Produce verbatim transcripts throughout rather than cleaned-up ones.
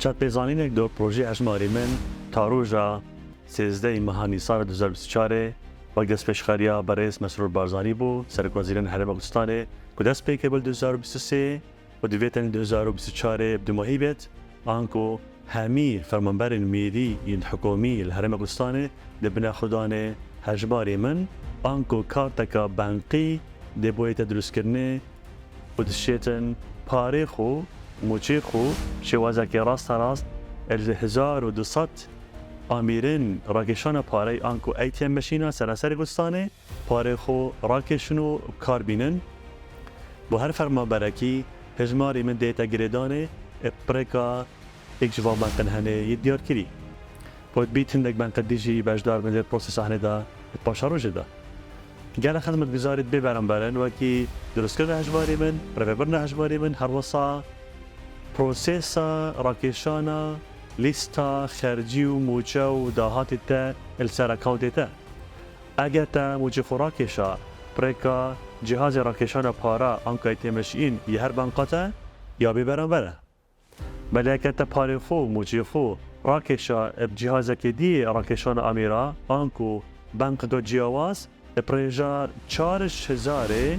Te pêzanînek do projeyê Hejmarî Min ta roja sêzdehê meha Nîsanê du hezar û bîst û çarê wek destpêşxeriya berêz Mesrûr Barzanî bû, Serokwezîrên Herêma Kurdistanê, ku dest pê kir li du hezar û bîst û sê û divê tenê du hezar û bîst û çarê bi dumahî bêt, anku hemî fermanberên mîrî yên hikûmî li Herêma Kurdistanê di binexwedanê Hejmarî Min, anku karteka benqî dê boyete dirustkirinê û dişêtin parê xwe, mûçê xwe, şêwazeke rasterast li hezar û du sed amîrên rakêşana parey anku A T M machine a seranserê Kurdistanê parê xwe rakêşin û bi kar bînin. Bo her fermanberekî Hejmarî Min dête girêdanê, e, bi rêka êk ji van benqên henê yê diyarkirî. Ku dibît hindek benqe dî jî beşdar bin di prosesa henê de di paşerojê de. Gelek xizmetguzarî di bê beramber in, wekî dirustkirina Hejmarî Min, rêvebirina Hejmarî Min, her wisa prosesa rakêşana lîsta xercî û mûçe û dahatê te li ser accountê te. Eger te mûçê xwe rakêşa bi rêka cihazê rakêşana para anku A T M machine yê her benqa te, ya bê beramber e. Belê eger te parê xwe, mûçê xwe rakêşa bi cihazekê dî yê rakêşana amîra anku benqeka ciyawaz, bi rêja çar hezarê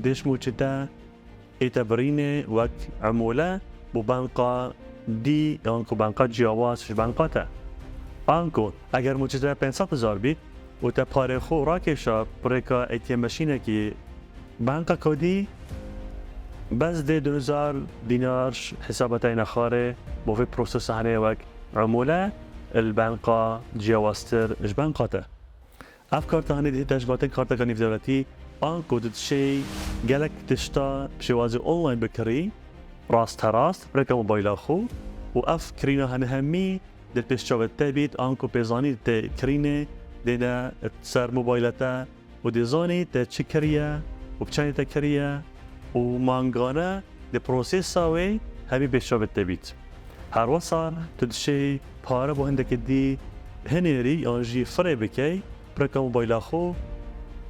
dê ji mûçê te ê te birînê wek emûle bo benqa dî anku benqa ciyawaz ji benqa te. Anku eger mûçê te pênc sed hezar bît û te parê xwe rakêşa bi rêka A T M machine ekî benqeka dî, bes dê du hezar dînar ji hesaba te yê nexarê bo vê prosesa henê wek emûle li benqa ciyawaztir ji benqa te. Ev karta henê dihête ji batin karteka nêvdewletî anku tu dişêy gelek tişta bi şêwazê online bikirî, rasterast, bi rêka mobayla xwe û ev kirîna henê hemî dê pêş çavê te bît, anku pêzanî tê kirînê dê ne ser mobayla te û dê zanî te çi kiriye û bi çendê te kiriye û mangane dê prosesa wê hemî pêş çavê te bît. Her wisa tu dişêy pare bo hindekê dî hinêrî yan jî firê bikey bi rêka mobayla xwe,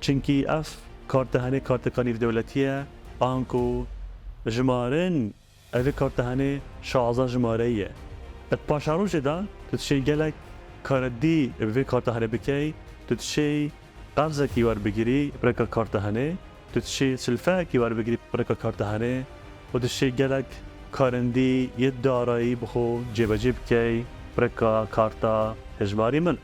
çinkî ev karta henê karteka nêvdewletî ye, anku jimarên Evê karta henê şazdeh jimareyî ye. Di paşerojê de tu dişêy gelek karê dî bi vê karta henê bikey, tu dişêy qerzekî werbigirî bi rêka karta henê, tu dişêy silfeyekî werbigirî bi rêka karta henê û dişêy gelek karên dî yê darayî bi xwe cêbecê bikey bi rêka karta Hejmarî Min.